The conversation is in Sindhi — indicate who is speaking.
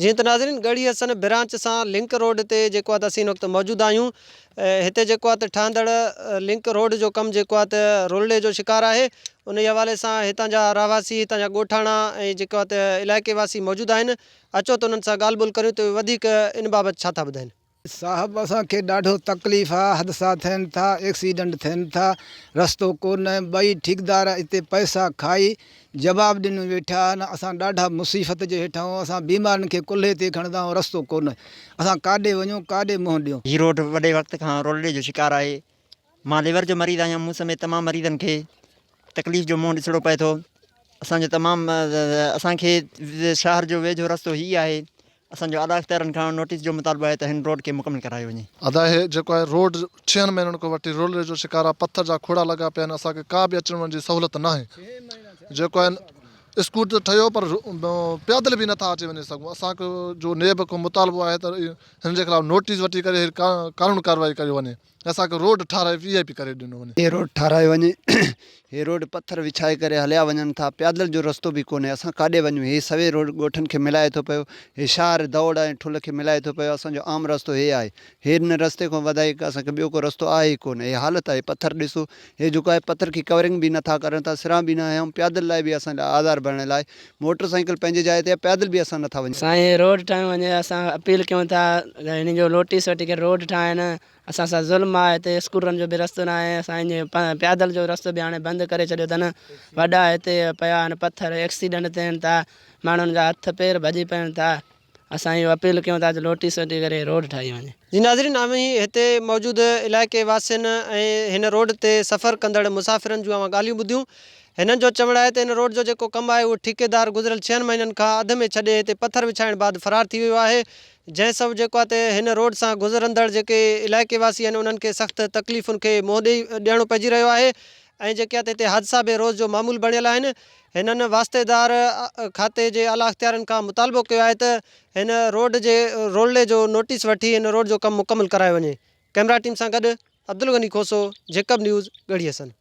Speaker 1: جيئن ته ناظرين ڳڙهي حسن برانچ سان لنڪ روڊ تي جيڪو آهي ته اسين هن وقت موجود آهيون هتي جيڪو آهي ته ٺهندڙ لنڪ روڊ جو ڪم جيڪو آهي ته رولڙي جو شڪار آهي انهي حوالي سان هتان جا رهواسي هتان جا ڳوٺاڻا ۽ جيڪو آهي ته علائقي واسي موجود آهن اچو ته انهن سان ڳالهه ٻولهه ڪريون ته وڌيڪ ان بابت ڇا ٿا ٻڌائين.
Speaker 2: صاحب اسان کي ڏاڍو تڪليف آ حدثا ٿين ٿا ايڪسيڊنٽ ٿين ٿا رستو ڪونه ٻئي ٺيڪدار اتي پئسا کائي جواب ڏنو ويٺا آهن اسان ڏاڍا مصيفت جي هيٺ آهيون اسان بيمارن کي ڪلهي تي کڻندا آهيون رستو ڪونه اسان ڪاڏي وڃون ڪاڏي منهن ڏيون.
Speaker 3: هي روڊ وڏي وقت کان رولڙي جو شڪار آهي مان ليور جو مريض آهيان مون سميت تمام مريضن کي تڪليف جو منهن ڏسڻو پئي ٿو اسان جو تمام اسان کي شهر جو ويجهو رستو هي آهي اسان جو اعليٰ اختيارن کان نوٽيس جو مطالبو آهي ته هن روڊ کي مڪمل ڪرايو وڃي.
Speaker 4: ادا هي جيڪو آهي روڊ ڇهن مهينن کان وٺي رولڙي جو شڪار آهي پٿر جا کوڙا لڳا پيا آهن اسان کي ڪا به اچڻ وڃڻ جي سهولت ناهي جيڪو آهي اسڪوٽ ته ٺهيو پر پيادل به نٿا اچي وڃي سگهون اسان کي جو نيب کان مطالبو آهي ته هن جي خلاف نوٽيس وٺي ڪري قانون ڪارروائي ڪيو وڃي. اسان کي روڊ ٺاهرائي وي آء پي ڪري ڏنو وڃي.
Speaker 5: هي روڊ ٺاهرايو وڃي. هي روڊ پٿر وڇائي ڪري هليا وڃن ٿا. پيادل جو رستو به ڪونهي. اسان ڪاڏي وڃون. هي سوين روڊ ڳوٺن کي ملائي ٿو پيو. هي شهر دوڙ ۽ ٺل کي ملائي ٿو پيو. اسان جو عام رستو هي آهي. هي هن رستي کان وڌائي اسان کي ٻيو ڪو رستو آهي ئي ڪونه. هي حالت آهي. پٿر ڏسو. هي جيڪو آهي پٿر کي ڪورنگ به نٿا ڪرن ٿا. سران به نه هنيائون. پيادل لاء به اسان لاء آزار بڻيل آهي. موٽر سائيڪل پنهنجي جاء تي آهي. پيادل به اسان نٿا وڃي.
Speaker 6: سائين هي روڊ ٺاهيو وڃي اسان اپيل ڪيون ٿا ته هن جو نوٽيس وٺي ڪري روڊ ٺاهين اسان سان ظلم آهي هتي اسڪولن جو به رستو ناهي اسان جي پيادل جو رستو به هاڻي بند ڪري ڇڏيو اٿن وڏا هتي پيا آهن پٿر ايڪسيڊنٽ ٿين ٿا ماڻهن جا هٿ پير ڀڄي پون ٿا اسان اهو اپيل ڪيون ٿا ته نوٽيس وٺي ڪري روڊ ٺاهي وڃي.
Speaker 1: جي ناظرين اوهين هتي موجود علائقي واسين ۽ هن روڊ تي سفر ڪندڙ مسافرن جون اوهان ڳالهيون ٻڌيون هنن جو چوڻ آهي ته هن روڊ جو جيڪو ڪم آهي اهو ٺيڪيدار گذريل ڇهن مهينن کان اڌ ۾ ڇڏي هتي پٿر وڇائڻ بعد فرار ٿي ويو آهي جنهن سبب جيڪو آهي ته هن روڊ سان گذرندڙ جيڪي علائقي واسي آهن انهن کي سخت تڪليفن کي منهن ڏئي ڏيڻو پئجي رهيو آهي ۽ جيڪي آهي ته هتي حادثا به روز جو معمول بڻيل آهن هنن واسطيدار کاتي جي اعليٰ اختيارين کان مطالبو ڪيو آهي ته هن روڊ جي رولڙي جو نوٽيس وٺي هن روڊ جو ڪم مڪمل ڪرايو وڃي. ڪئميرا ٽيم سان گڏ عبدالغني کوسو، جيڪب نيوز، ڳڙهي حسن.